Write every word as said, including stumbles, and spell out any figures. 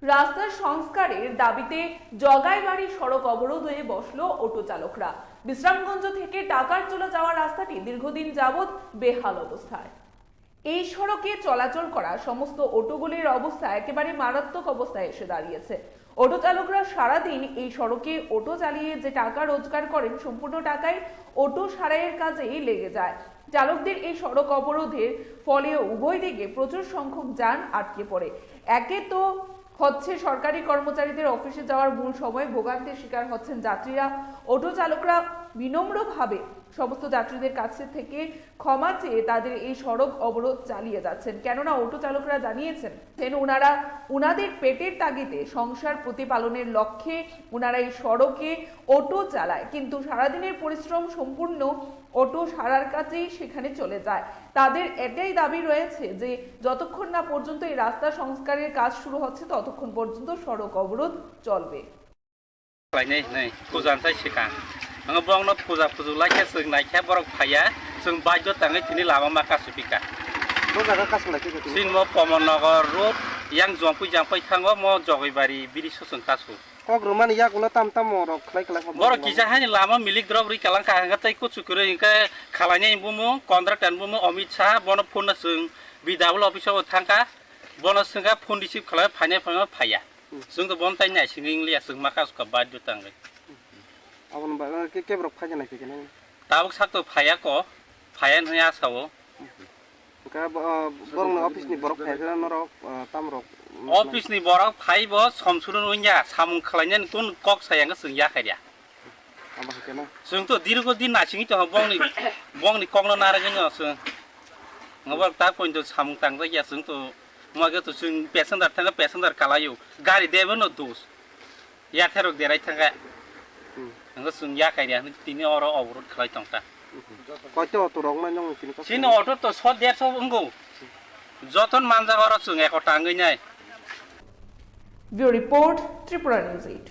রাস্তার সংস্কারের দাবিতে জগাইবাড়ি সড়ক অবরোধে বসল অটো চালকরা। বিশ্রামগঞ্জ থেকে টাকারজোলা যাওয়ার রাস্তাটি দীর্ঘদিন যাবৎ বেহাল অবস্থায়। এই সড়কে চলাচল করা সমস্ত অটোগুলির অবস্থা একেবারে মারাত্মক অবস্থায় এসে দাঁড়িয়েছে। অটো চালকরা সারাদিন এই সড়কে অটো চালিয়ে যে টাকা রোজগার করেন, সম্পূর্ণ টাকাই অটো সারাইয়ের কাজেই লেগে যায়। চালকদের এই সড়ক অবরোধের ফলে উভয় দিকে প্রচুর সংখ্যক যান আটকে পড়ে। একে তো হচ্ছে সরকারি কর্মচারীদের অফিসে যাওয়ার মূল সময়, ভোগান্তির শিকার হচ্ছেন যাত্রীরা। অটো চালকরা বিনম্রভাবে সমস্ত যাত্রীদের কাছে থেকে ক্ষমা চেয়ে তাদের এই সড়ক অবরোধ চালিয়ে যাচ্ছেন, কেননা অটো চালকরা জানিয়েছেন, ওনারা ওনাদের পেটের তাগিদে, সংসার প্রতিপালনের লক্ষ্যে ওনারা এই সড়কে অটো চালায়, কিন্তু সারাদিনের পরিশ্রম সম্পূর্ণ অটো সারার কাজেই সেখানে চলে যায়। তাদের এটাই দাবি রয়েছে যে যতক্ষণ না পর্যন্ত এই রাস্তা সংস্কারের কাজ শুরু হচ্ছে, ততক্ষণ পর্যন্ত সড়ক অবরোধ চলবে। Khlainai hwnwi puja sai swkang. Ang bongno puja puju laikhe, chwng naikhe borok phaiya, chwng baidyo tangwi tini lama ma kasupika. Bo jaga kasung lai khe tini? Sinmo Pomon Nagar road, yang jongpui jangpai thango, mo Jogoibari biri susung kasu. Kok rwmani yagulo tam tam rok khlai khlai kha. Borok kisa hani lama milik drop ri kalang ka hangka tei kuchu kwrwi hwnkhe khalainai bumu, contractor bumu Amit Shah, bono phone na chwng B W office o thangka, bono swngkha phone receive khlai phainai phainai phaiya. Hmm. Chwng to bon tai nai singring liya chwng ma kasu ka baidyo tangwi. Aboni bagwi ke kebrok phai jana khe kene? Tabuk sak to phaiya ko, phaiya hwnwi asa o. Hwnkhe bo, borokni office ni borok phai khe norok, ah, tamrok? Office ni borok phai bo somsuru wngya, samung khlainani kun kok saya hwnkhe chwng ya khairya. Abo hai khe na? Chwng to dirgo din nasingwi tongo bongni, bongni kokno narwgwi no chwng. Ngo borok ta pointo samung tangjak ya chwng to, mo age to chwng passenger thangkha passenger kalaio, gari debo no dos. Yathai rok derai thangkha. Hmm. Hwnkhe chwng ya khairya hwnwi tini oro oborot khlai tongkha. Koito auto rok nai nong tini kok? Chini auto to so derso wngkho. Joton manjak oro chwng ekota wngwi nai. Bureau Report, Tripura News eight.